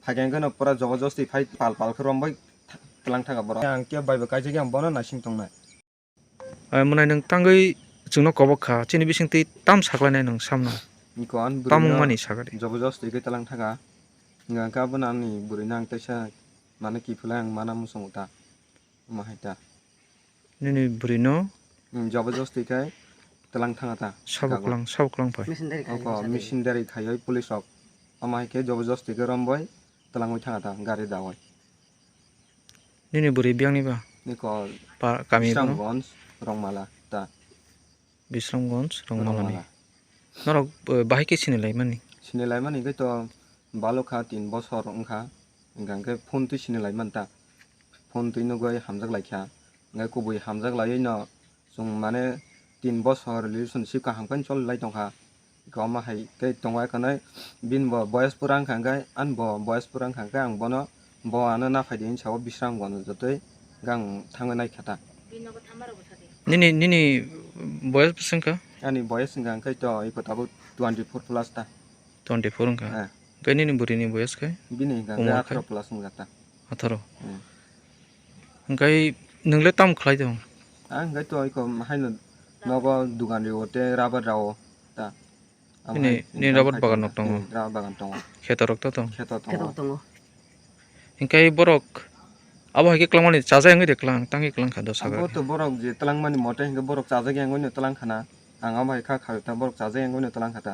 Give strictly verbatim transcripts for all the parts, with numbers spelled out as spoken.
Hakhe hwnkhe no pura jobojosti phai pal pal khe rombai tlang thaka borok. Ang khe bai bo kaijak yang bono naising tongnai. Ai mwnai nwng tangwi chwngno kobok kha, chini bisingtwi tam saklainai nwng samno. Niko ani bwrwi tamung no mani sakadi. Jobojosti khe tlang thaka. Hwnkhe abono ani bwrwi no ang teisa mane kiphilai ang mana muchungo ta. Omo hai ta. Nini bwrwi no? Hmm, jobojosti khe tlang thanga ta. Sabo klang, sabo klang phai. Missionary khai oko, missionary khaiwi police rok. Omo hai khe jobojosti khe rombai tlangwi thanga ta gari dawi. Nini bwrwi biyang ni ba? Niko pa-, kami bono? Bisramganj, Rongmala ta. Bisramganj, Rongmala ni. Rongmala. Norok, eh, bahai khe sini lai mani? Sini lai mani khe to balokha tin bosor wngkha. Hwnkha hwnkhe phone twi sini lai man ta. Phone twi nugwi hamjak lai kha. Hwnkhe kubui hamjak laiwi no chwng mane tin bosor relationship kaham khe choli lai tongkha. Omo hai khe tongo ekhonai bini bo boyes pura wngkha hwnkhe ani bo boyes pura wngkha hwnkhe ang bono bo ano naphai di hinwi sao Bisramganj jotoi gang thangwi naikha ta. Nini, nini boyes bwswk wngkha? Ani boyes wngkha hwnkhe to iko tabuk twenty four plus ta. Twenty four wngkha? Eh. Hwnkhe nini bwrwini boyes khe? Bini hwnkha hwnkhe umor khe? Atharo plus wngkha ta. Atharo? Hmm. Hwnkhe nwng le tamo khlai tong? Ang hwnkhe to iko haino nogo dugan rio tei rubber rao ta. Abo nini, hai nini rubber bagan rok tongo? Hmm, rubber bagan tongo. Kheto rok to tong? Kheto tongo. Kheto tongo. Hingke borok abo hai khe twlangmani chajak wngwi de twlang, tangwi twlang kha dosa abo gari. To borok je twlangmani mote hingke borok chajak wngwi no twlang khana. Ang abo hai kha kha ta borok chajak wngwi no twlang kha ta.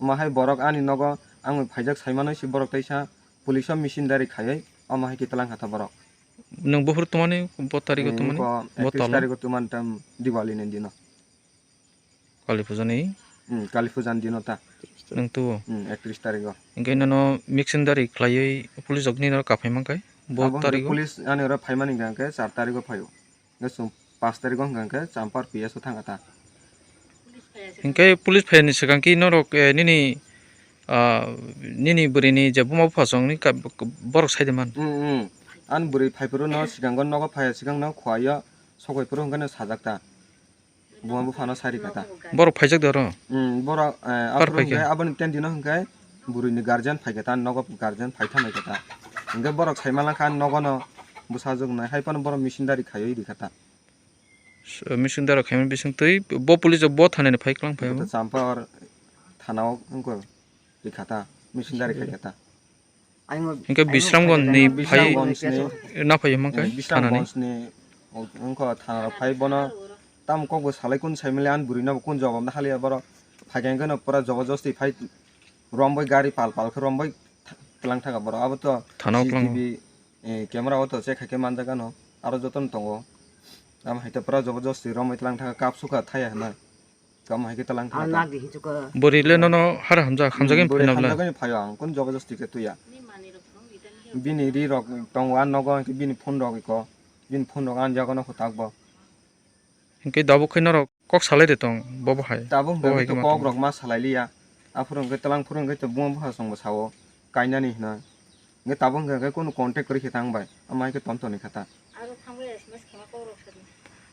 Omo hai borok ani nogo ang bai phaijak sai manwi se borok teisa police o machine dari khaiwi omo hai khe twlang kha ta borok. Nwng buphuru tongmani bo tarigo tongmani? Bo ekris talo? Tarigo tongmani tam Diwali ni dino. Kali puja ni? Hmm, Kali puja ni dino ta. Nwng tuo? Hmm, ekris tarigo. Hingke nono machine dari khlaiwi police rok nini oro kaphai mankhe bo tarigo? Abo hingke police ani oro phaimani hingka hingke char tarigo phaio. Hingke chwng pas tarigo hingka hingke Champar P S o thangkha ta. Hingke police phaiyani swkang khe norok, eh, nini, ah, nini bwrwini je buma bupha chongni ka-, borok saide man? Hmm, hmm. Ani bwrwi phaiphuru no swkango nogo phaiya swkang no khuaio sokoi phuru hingke no sajak ta. Buma buphano sari kha ta. Borok phaijak de oro? Hmm, borok, eh, aphuru hingke aboni ten dino hingke bwrwini guardian phai kha ta, nogo guardian phai thanai kha ta. Hingke borok sai manlangkha nogono bwsajwk nai, hai phano borok machine dari khaiwi rikha ta. Machine dari khaimani bisingtwi bo police bo thanani phai klang phai. Bo to Champar thana o wngkha. Rikha ta, machine dari khai kha ta. Hingke Bisramganj ni phai na phai hima khe thanani? Bisramganj ni wngkha thana rok phai bono tamo kok bo salai kun sai mili ani bwrwi no bo kun jawab na haliya borok phai khe no pura jobojosti phai rombai gari pal pal khe rombai twlang thaka borok abo to thana o twlang C C T V, eh, camera o to check khai khe manjak ano aro joto no tongo tamo hai to pura jobojosti rombai twlang thaka kap sukha thaya hinwi. Tamo hai khe talang thangkha. Bwrwi le nono hara hamjak, hamjagwi phaina bwle. Hamjagwi phaio ang, kun jobojosti khe tuya. Bini ri rok tongo, a nogo hwnkhe bini phone rok iko, bini phone rok ani jaga no kwtak bo. Hinkhe tabuk khe norok kok salai de tong, bobo hai. Tabuk hwnkhe kok rok ma salai liya, aphuru hwnkhe talang phuru hwnkhe buma bupha chwngbo sao, kainani hwnwi. Hingke tabuk hingka khe kunu contact kwrwi khe tang bai, omo hai khe ton toni kha ta.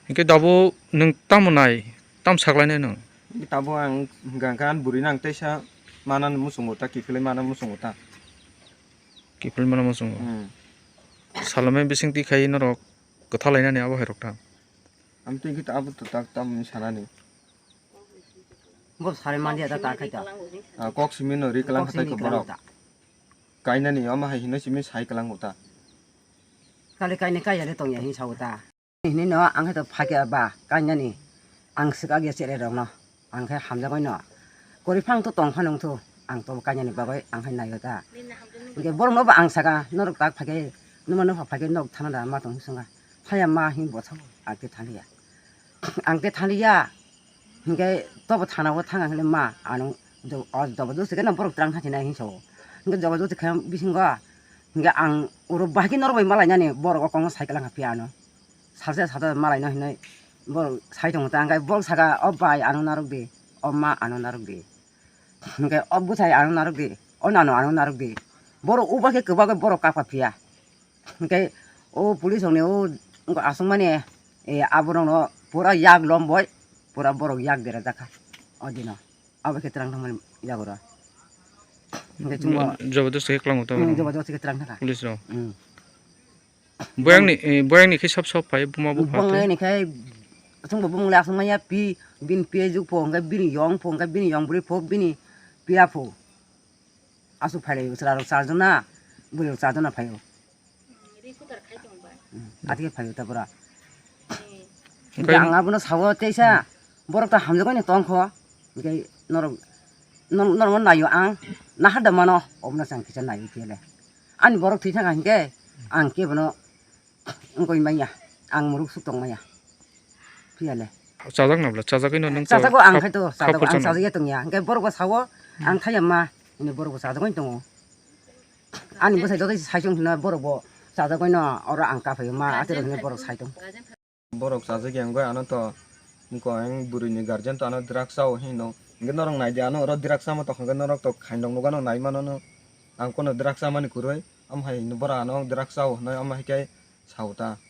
Hingke tabuk nwng tamo nai, tamo saklainai nwng? Hingke tabuk ang hingka khe ani bwrwi no ang teisa manani muchungo ta, kiphilwi manani muchungo ta. Kiphilwi manani muchungo? Hmm. Salomai bising twi khai norok kwtha lainani abo hai rok ta? Amtwi hingke abo to tak tam sanani. Bo sari mandi ada ta khai ta. Ah, kok simi no ri kalang khatai ko borok. Kainani omo hai hino simi sai kalang uta. Kali kaini kaya le tongya hin sa uta. Hini no ang khe to phakya ba kainani. Ang swkak ya chere rok no. Ang khe hamjagoi no. Kori phang to tong phano wngthu. Ang to kainani bagoi ang khe nai uta. Hingke borok no bo ang saka norok tak phakhe numa nokha phakhe nok thana da ma tong swnga. Phaya ma hin bo thang ang khe thaliya. Ang khe thaliya. Hingke tobo thana o thang ang le ma ano jo-, o jobojosti khe no borok twlang thang sinai hinwi sao. Hingke jobojosti khe bisingo hingke ang oro bahai khe norok bai malainani borok o kong sai kalang kha phiya ano. Salsa salsa malaino hinwi borok sai tongo ta hingke borok saka o bai ano narwk di, o ma ano narwk di. Hingke o bwsai ano narwk di, o nano ano narwk di. Borok o bai khe kwbagwi borok kap kha phiya. Hingke o police rokni o wngkha aswkmani, eh, aborokno pura yak lomboi, pura borok yak berajak kha o dino. Abo khe twlang thangmani yagura. Hingke chwngbo Jabardasti khe klango ta Hmm, borok. Jabardasti khe twlang thangkha. Police rok. Hmm. Boyangni, eh, boyangni khe sab sab phai, buma bupha Bong tei. Ni khai chwngbo bumung le aswk maya pi, bini pi juk pho, hingke bini yong pho, hingke bini yong bwrwi pho, bini piya pho. Aswk phai lai chwla rok char jona, bwrwi rok char jona phai o. Hmm, atike phai o ta bwra. Hingke Hingke ang abono sawo teisa, borok ta hamjakgwi no tongkho, hingke norok, nor-, norokno naio ang, nahar da mano, obono se ang kisa naio phiyale. Ani borok thwi thangkha hingke, ang kebono wngkoi manya, ang muruk suk tong manya, phiyale. Chajak na bwla, chajagwi no nwng to Chajago ang khap-, khai to, khap chajago ang khurchang na. Chajagwi tongya, hingke borok bo sawo, ang thaya ma, hwnwi borok bo chajagwi tongo. Ani bwsai joto saichung hwnna borok bo chajagwi no oro ang kaphai ma, atero hwnwi borok saitung. Borok chajak yang goi ano to, wngkha ang bwrwi ni guardian to ano drugs chao hino. Hingke norok nai di ano oro drugs chama tokha hingke norok to khainok nukano nai mano no. Ang kono drugs chamani kwrwi, am hai hino bora ano drugs chao hwnwi, am hai khe sao ta.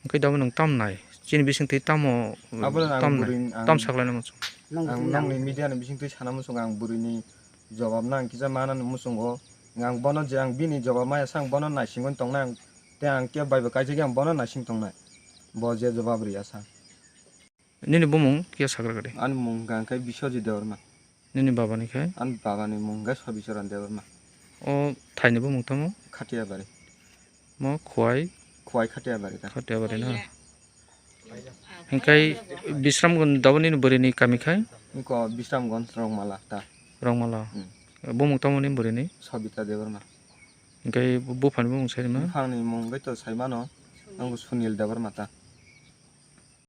Hingke damo nwng tam nai? Chini bising twi tamo, Abo no ang tam nai? Bwrwi ni ang Tam saklai na muchung? Ang nongni media ni bising twi sana muchung ang bwrwi ni jawab no ang kisa mana no muchungo. Ang bono je ang bini jawab maya sang bono naisingwi tongnai ang. Tei ang kebo bai bo kaisa khe ang bono naising tongnai. Bo je jawab rwya sa. Nini bumung khe sagra gari? Ani mung hwnkha khe Biswajit Debbarma. Nini baba ni khe? Ani baba ni mung hwnkha Sobicharan Debbarma. O thai ni bumung tamo? Khatiyabari. Mo Khwai? Khwai Khatiyabari ta. Khatiyabari na. Hingkai Bisramganj dabo nini bwrwi ni kami khai? Wngkha Bisramganj Rongmala ta. Rongmala. Hmm. Bumung tamo ni bwrwi ni? Sobita Debbarma. Hingkai buphani bumung sai ma? Buphang ni mung bai to sai mano. Ang Sunil Debbarma ta.